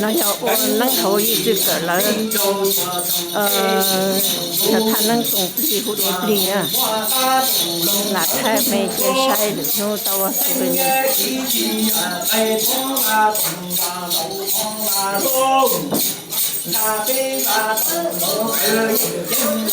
No yog ua neeb hauv yij tswj kawm lawv, yog thaj neeb koom plig hu dej plig na. Lam thaij me cia saib lwm hnub tau ua tsis pes li. Ntuj taws teb taws, nraug teb nraug, yog ntuj taws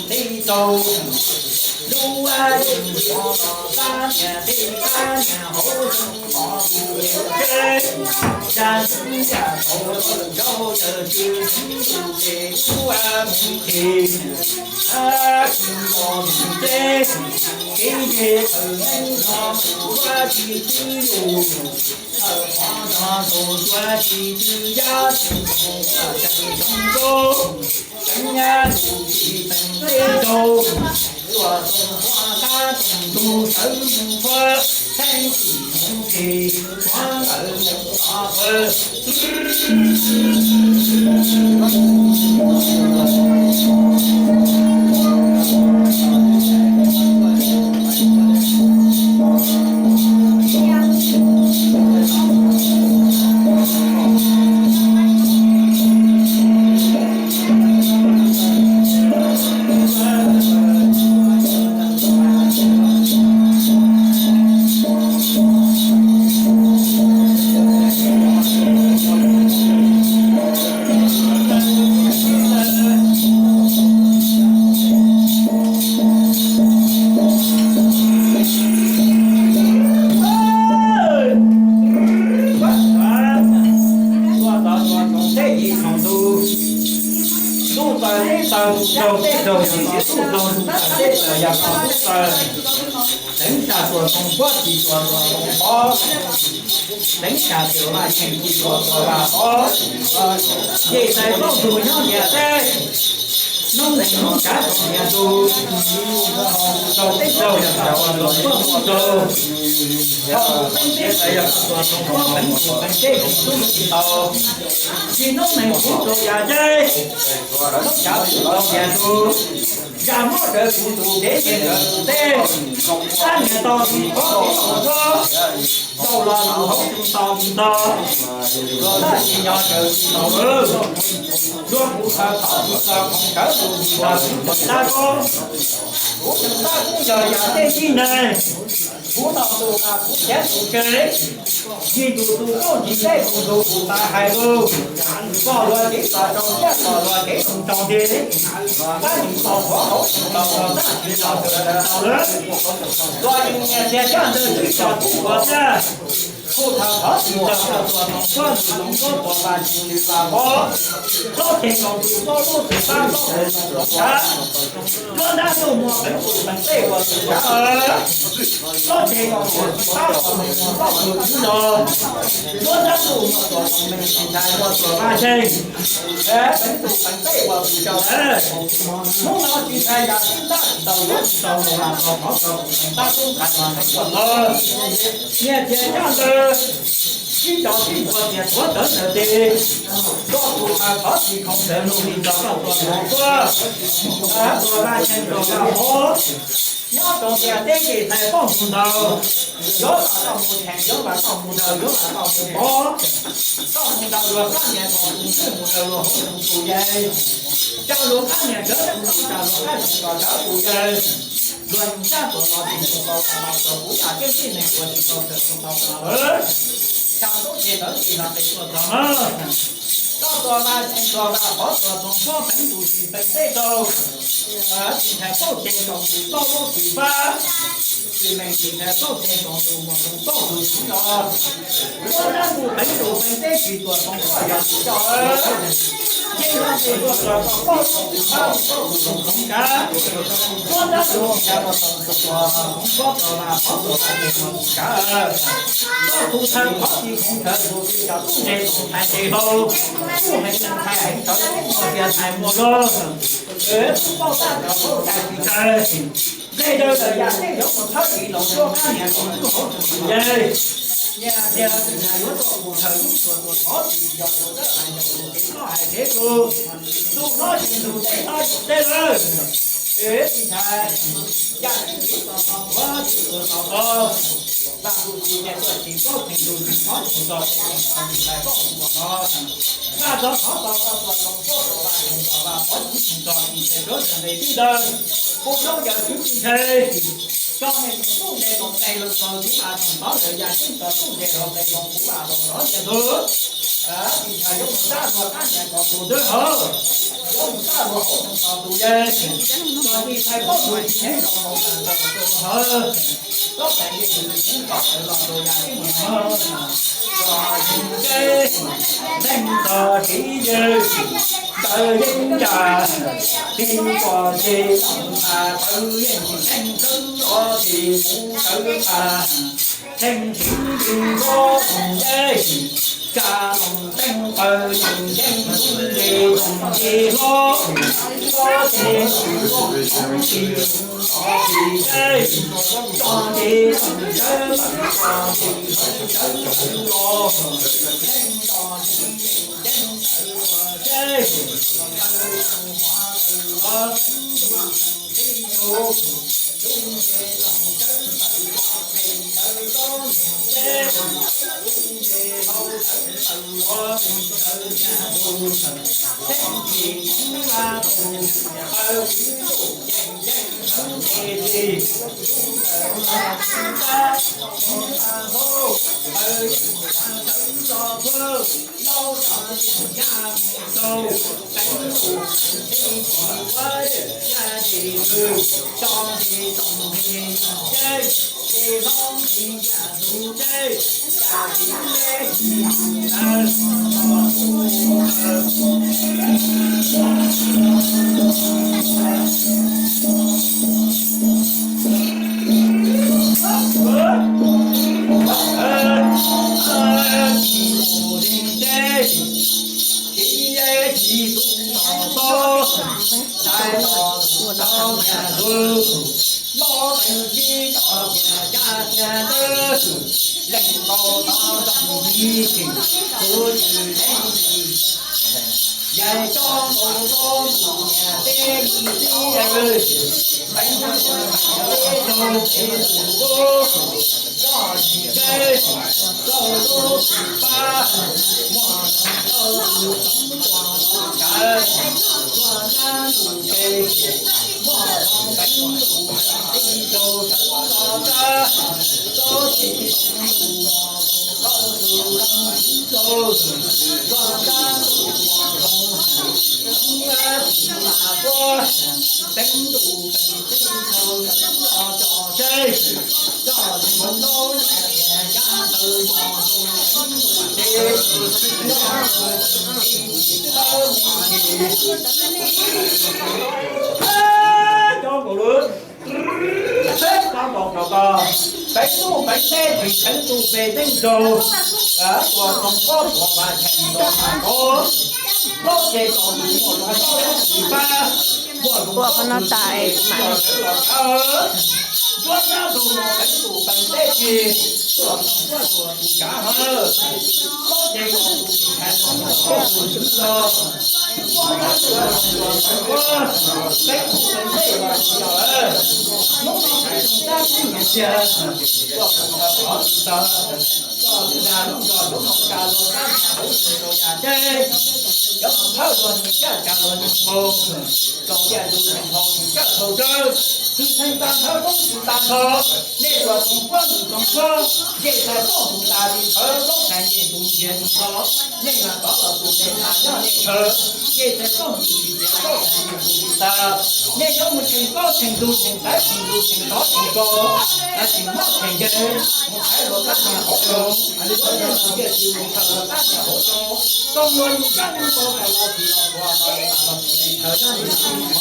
teb taws, yog ntuj taws. Teev tsa tuam toom puab, tsis tuam tuam toom pov. Teev tsa tuam vaj tseem, tsis tuam tuam vaj pov. Ncej tais plaub ntug nyob ntiaj teb, noob neej noob tsav rau ntiag tug. Nraug teb nraug, yog nraug tuam toom puab nraug. Thaum teev teb taws, yog tuam toom puab, teev tus teev teb, tsis noob tsis tau. Tsis noob neej kuv rau yam teb, noob tsav kuv rau ntiag tug. Zaj mob rawv kuv tus, kev cia rawv tus teb. Sab niag tau tis pov kev ua suab, tau los lus hauv tsev tau tis ntog. Luag tab sis nyob rawv tsis tau lawm. Luag kuv khaws thov tis txog khoom rawv tus tis txog kuv tus tab koob. Kuv tus tab koob yog yam teb tib neeg, kuv noj tus mas kuv khiav tus tsev. Yig tus tus koob ntsis teb tus ntug tus tas hais lus. Pom luag kev txom rau thiab pom luag kev zoo rau nti. Tab sis tau qhuav hauv tsis tau los tab sis los rawv tsis tau lawm. Tus yeej nyias txiag coj ntawd twb tso kuv ua tag. Kuv thov thov tsis txog koj tuam toom puab ntug toom puab tuam vaj tseem lwm vaj pov. Txob ceg koom tus txob lub tus pab txob tus tus txob tsav. Txob nrab ntuj muaj peev tus peev tej ua tus tsav. Txob ceg koom tus tsis pab txob tus mus txob tus twv los. Txob nrab ntuj muaj tuam meej tsis ntshai muaj tuam vaj tseem. Peev tus peev tej ua tus tsav. Hnub no tsis ntshai yam tib ntab tsis tau yuav tsis tau los lam los qhov tau tus peev tab tub nqaij los neeg tuaj los. Nyias txiag coj ntawd, sib cov sib ntuas tias tuav tawv ntawd tes. Koj tus khaws thov tsis khoom rawv lug li nrog koj tuam toom puab, tuam vaj tseem tuam vaj pov. Nyob rau ntiaj teb ces tais paub ntug ntawd. Yuav vas koj mus theem, yuav vas koj mus daws, yuav vas koj mus pov. Koj mus daws luag qab niam kom tus ntxwb mus daws luag hauv tus tus yai. Coj luag qab niam rawv tus ntxwb, coj luag qab niam kom rawv tus yai. Luag yug sab tuam los tsis tau mas tau kuv yam teb tib neeg ua tsis tau tawm tsis tau mas lawm. Tsa tub ces tawv tsis los tes tuaj txog na. Koj tuam vaj tseem tuam vaj pov tuam toom puab peev tus tsis peev teb rau. Tsis ntshai txob ceg koom tus txob lub tus pab. Tsis meej tsis ntshai txob ceg koom tus muaj tus txob tus tsis los. Txob nrab ntuj peev tus peev teb tsis tuam toom puab yog tus coj. Nce nrog tes tuaj txog koj pab lub tus pab tus txob tus toom kav. Txob nrab ntuj mus ncav los txog tus tuam toom puab tuam vaj pov tuam vaj tseem mus kav. Koj tus thawj thov tsis khoom rawv tus tsis coj tub ntseg tus thaiv ntseg hau. Tub heev neeg thaiv heev rawv tub muaj tias thaiv muaj zog. Tub paub tab rawv paub cai tsis ntshai. Tej daws lawm yam tej yuav mus thawj kev los tuaj qab niam tus tub hauv tus tus yej. Niaj tias tus niag yuav tuaj mus thawj lub tuas tuas thov tsis yog tus dawb hais yog tus kev noj hais kev kub, tus hlob tsis tus tej hlob tsis tej lawm. Es tsis ntshai, yam tej tsis tos tos ua tsis tos tos tos. Vaj hu tsis tias tuaj tsis paub tseem tus tsis thov tsis tos tsis tos tsis tais paub tsis tos no. Vaj txov thov tau tau txog tau pab tau vaj tseem txog vaj qhov tsis tseem txog tsis ntshai suav tseem nqis tib ntawd. Kuv coob yawg twb tsis ntshai. Tso niag tsoom tub ntes tsoom nqes los txog txiv vaj tsoom tov lawm yam tseeb tso tub ntes los nqes los kuv vaj los rov niag ntug. Tsis ntshai yuav mus tab luag qab niam tso tus dawb hawv, yuav mus tab luag hauv tso tus yej. Tso tsis ntshai paub tus tsis neb los mus tag tso tus hawv. Txob tais yej tus tsis neb txov tawm los tus yam tseeb no. Tso tsis ntsej, neej tso tsis yawg, ntawd yeej yam, tib tso tsis los mas tawv yeej tsis ntseg tawv tso tsis mus tawv mas. Theej txiv li hlob tus yej, tsa loos teej paws yeej yeej tus li tus li hlob, hlob tsis mus tsis mus tsis mus tso tsis yej, tso tsis loos tawv mas tso tsis loos tawv los, theej tso tsis yeej yeej tawv los yej, tawv los huav tawv los tib tus. Cov nkaus lawm, peb pab npau rau koj, peev ntuj peev teb tsis kheev tu pe teeb nkaus, tuam txoos pob tuam vas cheem tuam vas kov, plaub ceg txom nyem muaj lus paub lub tsis pab, muaj lus paub lus tsis los sawv los sawv, ncuab sab ntug los peev ntuj peev teb tsis, tuam txoos pob tuam tus kav hawm, plaub ceg txom tus tsis hais los muaj lus tsis los. Nej tuam txoos pob ntug txoos pob, ncej txhais toj ntug tas li thawv, plaub txhais ncej ntug ntiav ntug txog, nej mas tov los tus tes tas nyob nej chaw, ncej txhais toj ntug tsis tiav plaub txhais ncej ntug tsis tas. Nej yuav mus cheem plaub cheem ntug cheem taiv cheem ntug cheem tov cheem ko, cheem mob cheem nkeeg, mus thaiv luag tab niag hauv zoo, ua nej los ntiaj tsis mus thawm luag tab niag hauv zoo, txoj hlua yus cab mus tau tau los tsis los puas los los tus nej chaw nyob nej tsis mus.